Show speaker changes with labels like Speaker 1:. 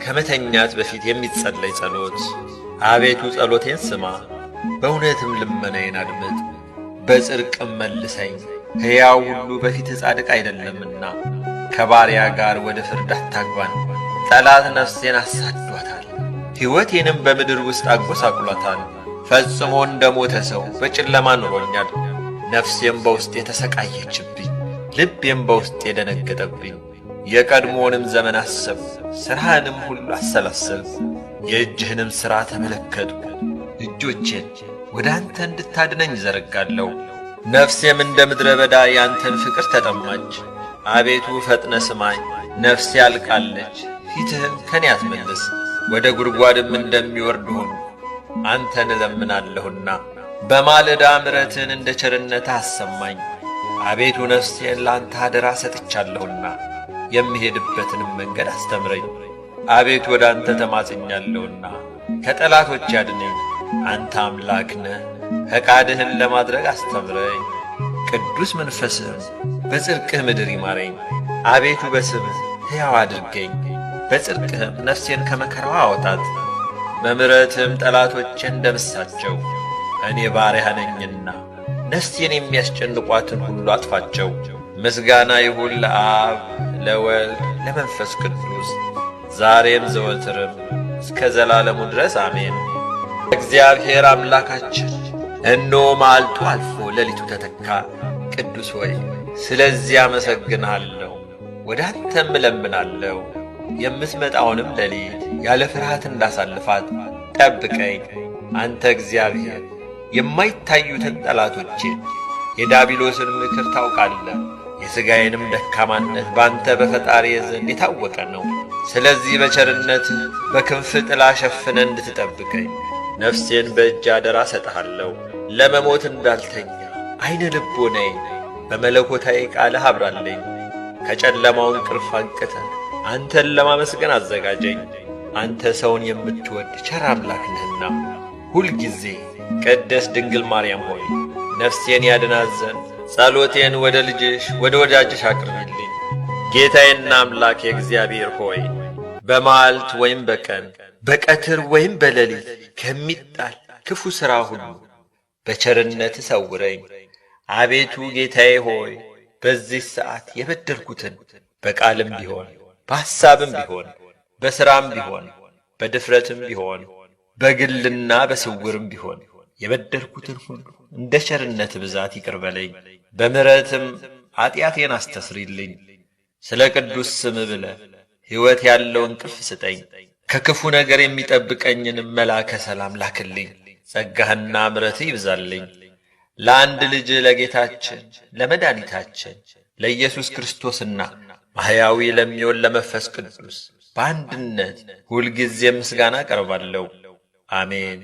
Speaker 1: ከመተኛት በፊት የሚጸለይ ጸሎት። አቤቱ ጸሎቴን ስማ፣ በእውነትም ልመናዬን አድምጥ፣ በጽድቅም መልሰኝ። ሕያው ሁሉ በፊትህ ጻድቅ አይደለምና ከባሪያ ጋር ወደ ፍርድ አታግባን። ጠላት ነፍሴን አሳዷታል፣ ሕይወቴንም በምድር ውስጥ አጐሳቁሏታል። ፈጽሞ እንደ ሞተ ሰው በጨለማ ኑሮኛል። ነፍሴም በውስጤ ተሰቃየችብኝ፣ ልቤም በውስጤ ደነገጠብኝ። የቀድሞውንም ዘመን አሰብኩ፣ ሥራህንም ሁሉ አሰላሰልኩ፣ የእጅህንም ሥራ ተመለከትኩ። እጆቼን ወደ አንተ እንድታድነኝ እዘረጋለሁ። ነፍሴም እንደ ምድረ በዳ ያንተን ፍቅር ተጠማች። አቤቱ ፈጥነ ስማኝ፣ ነፍሴ አልቃለች። ፊትህን ከኔ አትመልስ፣ ወደ ጉድጓድም እንደሚወርድ ሆንኩ። አንተን እለምናለሁና በማለዳ ምሕረትህን እንደ ቸርነትህ አሰማኝ። አቤቱ ነፍሴን ለአንተ አደራ ሰጥቻለሁና የምሄድበትንም መንገድ አስተምረኝ። አቤቱ ወደ አንተ ተማጽኛለሁና ከጠላቶች አድነኝ። አንተ አምላክ ነህ፣ ፈቃድህን ለማድረግ አስተምረኝ። ቅዱስ መንፈስህም በጽድቅህ ምድር ይማረኝ። አቤቱ በስምህ ሕያው አድርገኝ፣ በጽድቅህም ነፍሴን ከመከራዋ አውጣት። በምሕረትህም ጠላቶቼን ደምሳቸው፣ እኔ ባሪያህ ነኝና ነፍሴን የሚያስጨንቋትን ሁሉ አጥፋቸው። ምስጋና ይሁን ለአብ ለወልድ ለመንፈስ ቅዱስ ዛሬም ዘወትርም እስከ ዘላለሙ ድረስ አሜን። እግዚአብሔር አምላካችን እነሆ መዓልቱ አልፎ ሌሊቱ ተተካ። ቅዱስ ሆይ ስለዚህ አመሰግንሃለሁ፣ ወደ አንተም እለምናለሁ። የምትመጣውንም ሌሊት ያለ ፍርሃት እንዳሳልፋት ጠብቀኝ። አንተ እግዚአብሔር የማይታዩትን ጠላቶቼን የዳቢሎስን ምክር ታውቃለህ። የሥጋዬንም ደካማነት በአንተ በፈጣሪ ዘንድ የታወቀ ነው። ስለዚህ በቸርነትህ በክንፍ ጥላ ሸፍነ እንድትጠብቀኝ ነፍሴን በእጅ አደራ ሰጥሃለሁ። ለመሞት እንዳልተኛ ዐይነ ልቦናዬን በመለኮታዊ ቃልህ አብራለኝ። ከጨለማው እንቅልፍ አንቅተህ አንተን ለማመስገን አዘጋጀኝ። አንተ ሰውን የምትወድ ቸር አምላክ ነህና ሁልጊዜ ቅድስት ድንግል ማርያም ሆይ ነፍሴን ያድናት ዘንድ ጸሎቴን ወደ ልጅሽ ወደ ወዳጅሽ አቅርቢልኝ። ጌታዬና አምላኬ እግዚአብሔር ሆይ በመዓልት ወይም በቀን በቀትር ወይም በሌሊት ከሚጣል ክፉ ሥራ ሁሉ በቸርነት ሰውረኝ። አቤቱ ጌታዬ ሆይ በዚህ ሰዓት የበደልኩትን በቃልም ቢሆን በሐሳብም ቢሆን በሥራም ቢሆን በድፍረትም ቢሆን በግልና በስውርም ቢሆን የበደልኩትን ሁሉ እንደ ቸርነት ብዛት ይቅር በለኝ። በምሕረትም ኀጢአቴን አስተስሪልኝ። ስለ ቅዱስ ስም ብለህ ሕይወት ያለው እንቅልፍ ስጠኝ። ከክፉ ነገር የሚጠብቀኝንም መልአከ ሰላም ላክልኝ። ጸጋህና ምሕረትህ ይብዛልኝ። ለአንድ ልጅ ለጌታችን ለመድኃኒታችን ለኢየሱስ ክርስቶስና ማሕያዊ ለሚሆን ለመንፈስ ቅዱስ በአንድነት ሁልጊዜ ምስጋና አቀርባለሁ። አሜን።